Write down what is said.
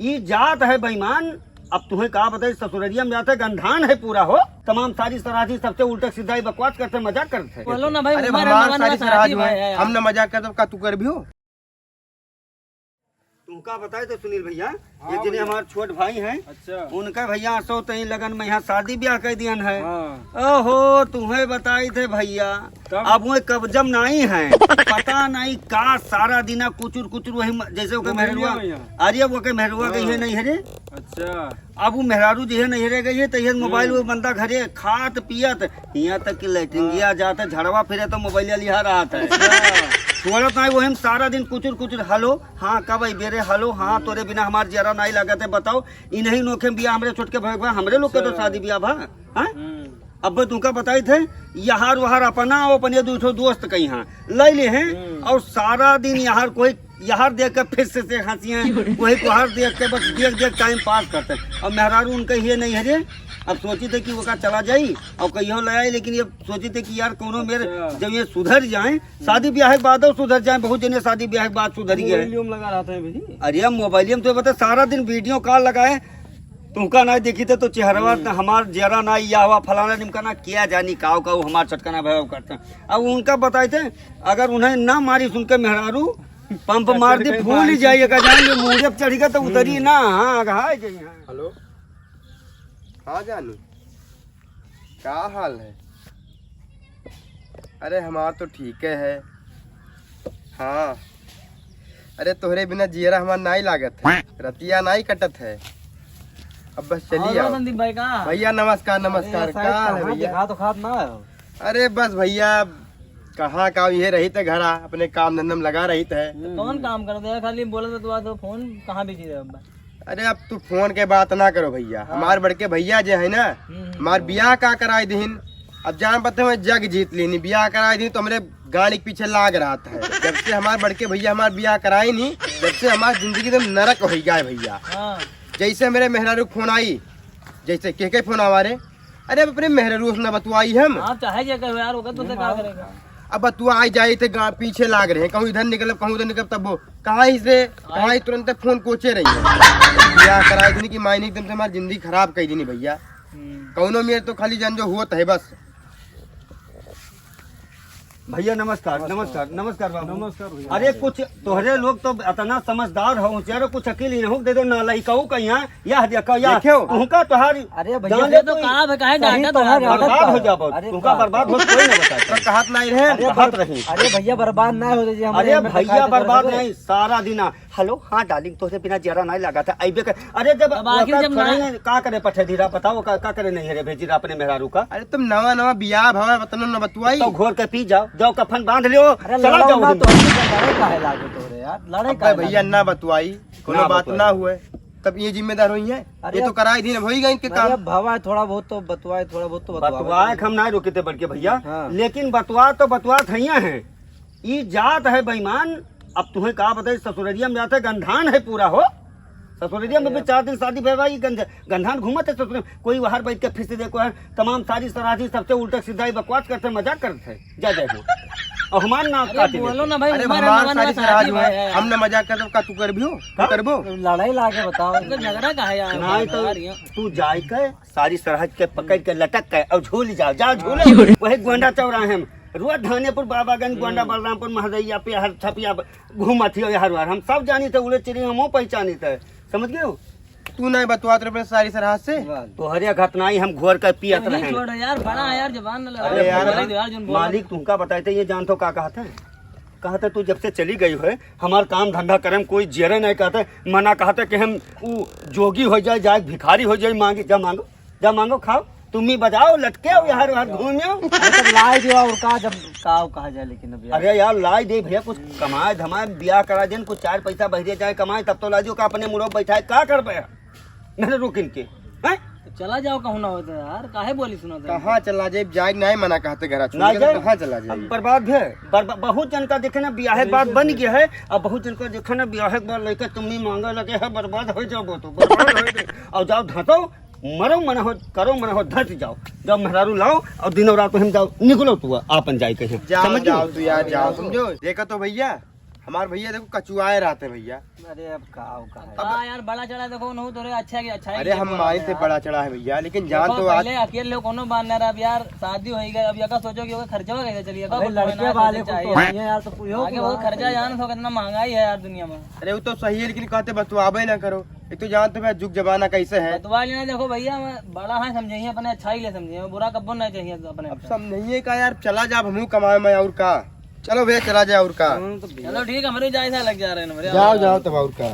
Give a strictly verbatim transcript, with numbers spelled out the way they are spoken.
ई जात है बेईमान। अब तुहे का बताई, ससुररिया में जात है, गंधान है पूरा हो। तमाम सारी सराधी सबसे उल्टा सीधा ही बकवास करते, मजाक करते। बोलो ना भाई, अरे उम्र हमार नवा नवा सारी सराधी सराधी भाई है, है। हम ना मजाक करते, का तू कर भी हो? तुमका बताए तो सुनील भैया, हाँ ये जिन्हें भैया। हमार छोट भाई हैं, अच्छा। उनका भैया असो तई लगन में यहाँ शादी ब्याह कर दियन है। हाँ। ओहो, तुम्हें बताई थे भैया, तब? अब वो कब्जम नहीं है, पता नहीं का सारा दिना कुचुर कुचुर वही म-, जैसे ओके वो मेहरुआ, भैया। अरे वो के मेहरुआ हाँ। गई है नहीं है रे। अच्छा। अब वो मेहरारू जी है नहीं रह गई है, तो ये मोबाइल हम्म। वो बंदा घरे खात पियत, यहाँ तक कि लेटरिंगिया हाँ। जाता, झड़वा फिरे तो मोबाइल लिहा रहत है। अच्छा। छोड़त नहीं, वही में सारा दिन कुचुर कुचुर, "हेलो, हाँ, कब अइबे रे? हेलो, हाँ, तोरे बिना हमार जियरा नहीं लागत है, बताओ।" इन्हीं नोखे में बिया हमरे छोटके भाई बा, हमरे लोग के तो अच्छा। शादी बिया बा, हाँ? हम्म। अब तुमका बताई थे, यहार वहार अपना और अपने दू ठो दोस्त कहीं हाँ, ले ले हैं, हम्म। और सारा दिन यहार कोई यहार देख के फिर से, से हंसी हैं, वही कोहार देख के बस देख देख टाइम पास करते हैं। और मेहरारू उनका ये नहीं है रे, अब सोची थे कि वो का चला जाई और कहियो ले आई, लेकिन ये सोची थे कि यार कोनो मेरे अच्छा। जब ये सुधर जाए, शादी ब्याह के बाद और सुधर जाए, बहुत जने शादी ब्याह के बाद सुधर गए। मोबाइलियो में लगा रहता है भाई। अरे मोबाइलियो में तो बता, सारा दिन वीडियो कॉल लगाए, तुमका ना देखी थे तो चेहरवा हम्म। हमार जरा ना, या हुआ फलाना निमका ना, क्या जानी काव काव हमार छटकना भाई करते हैं। अब उनका बताए थे, अगर उन्हें ना मारी सुन के मेहरारू, पंप मार दी, फूल ही जाइए का जान, ये मूड़े पे चढ़ी का तो उतरी ना, हाँ, अगहाय जाइए। हेलो, हाँ जानू, का हाल है? अरे हमार तो ठीक है। हाँ, अरे तोहरे बिना जियरा हमार नाई लागत है, रतिया नाई कटत है। अब बस चली आओ। संदीप भाई का? भैया नमस्कार, नमस्कार। अरे साहब, का हाल है कहाँ भैया? देखा तो खात ना हो। अरे बस भैया, कहाँ का, ये रही थे घरा, अपने काम धंधा में लगा रही थे। तो कौन काम कर दे? खाली बोलत बतुआत हो, फोन कहाँ बिजी रहे अब? अरे अब तू फोन के बात ना करो भैया, हाँ। हमार बड़के भैया जे है ना, हम्म, हम्म। हमार बियाह का कराई दीन। अब जान पते हुए जग जीत लीनी, बियाह कराई दीन तो हमरे गाड़ी के पीछे लाग रहा था। जब से हमार बड़के भैया हमार बियाह कराई नहीं, जब से हमार जिंदगी एकदम नरक हो गया है भैया। हाँ। जैसे मेरे मेहरारू के फोन आई, जैसे के के फोन आवा रे, अरे अब अपने मेहरारू से ना बतुआई हम। हाँ, चाहे जे कहो यार, ओकर तो का करेगा? अब बतुआई जाई थे गा-, पीछे लाग रहे हैं, कहूँ इधर निकलब, कहूँ उधर निकलब, तब वो कहाँ ही से, कहाँ ही तुरंत फोन कोचे रही है। बियाह कराए दिन की मायने एकदम से हमारी जिंदगी खराब कर दीनी भैया। हम्म। कौनो मेर तो खाली जान जो हुआ है बस। भैया नमस्कार, नमस्कार। नमस्कार, नमस्कार बाबू। नमस्कार भैया। अरे कुछ तोहरे लोग तो इतना समझदार हो, होशियार हो, कुछ अकील इन्हों दे दो ना, लइकाऊ का यहाँ, यह देखो, यह देखो। उनका तोहार अरे भैया, जान ले ये तो तू कहा है, काहे सही डांटा तो तोहार है। बर्बाद हो जाबो, अरे तुमका बाप। बर्बाद हो कोई ना बताए। तो कहत नहीं रहे, अरे कहत बर-, रही। अरे भैया बर्बाद ना हो जाइए, हमारे अरे एमे तो भैया काहे बर्बाद करते? नहीं, सारा दिना हेलो, हाँ डार्लिंग, तोहरे बिना जियरा नहीं लागत है, अइबे कर। अरे जब अब आखिर ओकर जब छोड़े ना ने, का करे पठे धीरा, बताओ का, का करे नहीं है रे भेजी रा अपने मेहरारू का? अरे तुम नवा नवा बियाह भवा बतनो न बतुआई। तो घोर के पी जाओ, जाओ कफन बांध लियो, अरे चला लड़ो जाओ ना वहीं। तो, अरे काहे लागो तोरे यार, लड़े अबे काहे भैया लागो? ना बतुआई, कोनो ना बात बतुआई। ना हुए, तब ये जिम्मेदार हुई है। अरे ये तो अब कराई दिन होई गई इनके अरे काम। अब भवा थोड़ा बहुत तो बतुआए, थोड़ा बहुत तो बतुआए। बतुआए हम ना रोके थे बड़के भैया, हाँ। लेकिन बतुआ तो बतुआ थैया है। ई जात है बेईमान, अब तुहे का बताई, ससुररिया में जात है, गंधान है पूरा हो। ससुररिया में भी चार दिन शादी भय भाई, गंध-, गंधान घूमत है ससुर में। कोई बाहर बैठ के फिर से देखो है, तमाम सारी सराधी सबसे उल्टा सीधा ही बकवास करते, मजाक करते हैं। जा, जा, जा। और हमार नाक अरे काटे बोलो देते। ना भाई, अरे उम्र हमार नवा नवा सारी सराधी सराधी भाई है, है। हम ना मजाक करते, का तू कर भी हो? तू का? करबो? लड़ाई लागे बताओ। तो झगड़ा का है यार, नहीं तो यार, ये तू जाए के सारी सरहज के पकड़ के लटक के और झूल जाओ, जाओ झूलो। वही गोंडा चौराहे में रोज धानेपुर, बाबागंज, गोंडा, हम्म। बलरामपुर, महदैया पे हर छपिया ब-, घूमत हियो हर बार। हम सब जानी थे, उड़े चिड़ी हमहू पहचानी थे, समझ गए हो? तू नहीं बतुआत रहे अपने सारी सरहज से? तोहरे घटनाई हम घोर कर पियत नहीं रहे। छोड़ो यार, बड़ा है यार, जबान न लड़ा। अरे यार, बोले दो यार, जोन बोला। मालिक तुमका बताए थे, ये जान तो का कहते हैं? कहते तू जब से चली गई है, हमार काम धंधा करे में कोई जेरे नहीं कहते, मना कहते कि हम ऊ जोगी हो जाए, जाए भिखारी हो जाए, मांगे, जा मांगो। जा मांगो, खाओ, तुम्ही बजाओ, लटके हो, यहाँ, यहाँ घूमियो। अरे, तब लाई दियो, और का, जब का, कहा जाए, लेकिन अब यार। अरे यार, लाई दे भैया, कुछ कमाए धमाए, ब्याह करा देन, कुछ चार पैसा बहिरे जाए कमाए, तब तो लाई दियो, का अपने मुड़ो बैठाए, का करबे? मेरे रुकिन के, हैं? चला जाओ, कहूँ ना होता यार, काहे बोली सुना था? कहाँ चला जाए, जाए नहीं मना कहते घर छोड़ ना के, तो जाए। कहाँ चला जाए? अब बर्बाद है, बर्बा-, बहुत जन का देखे ना, ब्याह के बाद बन गया है, अब बहुत जन का देखे ना, ब्याह के बाद लड़के तुम्ही मांगे लगे है, बर्बाद हो जाओ, तो बर्बाद हो जाओ, और जाओ धसो, मरो मन हो, करो मन हो, धस जाओ। जब मेहरारू लाओ और दिनों रात हम जाओ, निकलो तू आपन जाए कहीं। जाओ, समझ जाओ गए? तू यार, जाओ, समझो? देखा तो भैया, हमार भइया देखो कचुआए रहते भइया। अरे अब का हो, का है? अब यार बड़ा चढ़ा देखो, उन्हों तोरे अच्छा की अच्छा ही अरे हम माई से बड़ा चढ़ा है भइया, लेकिन जान तो आज पहले अकेले हो, कोनो बात ना रहा। अब यार शादी हो ही गई, अब यका सोचो कि ओके खर्चा कैसे चलिए, अबे लड़के वाले को तो चाहिए यार, तो पूछो आगे वो खर्चा जान तो कितना महंगाई है यार दुनिया में। अरे वो तो सही है, लेकिन कहते बतवाबे ना करो। एक तो जान तो भइया जुग जमाना कैसे है। बतवा लेना, देखो भइया, हम बड़ा है, समझाइए अपने, अच्छा ही ले समझाइए, बुरा कब्बो ना चाहिए अपने। अब समझाइए का यार, चला जा, हमहू कमाए में और का। चलो भइया, चला जाए और का। चलो ठीक है, हमारे जाए सा लग जा रहे हैं। जाओ, जाओ तब और का।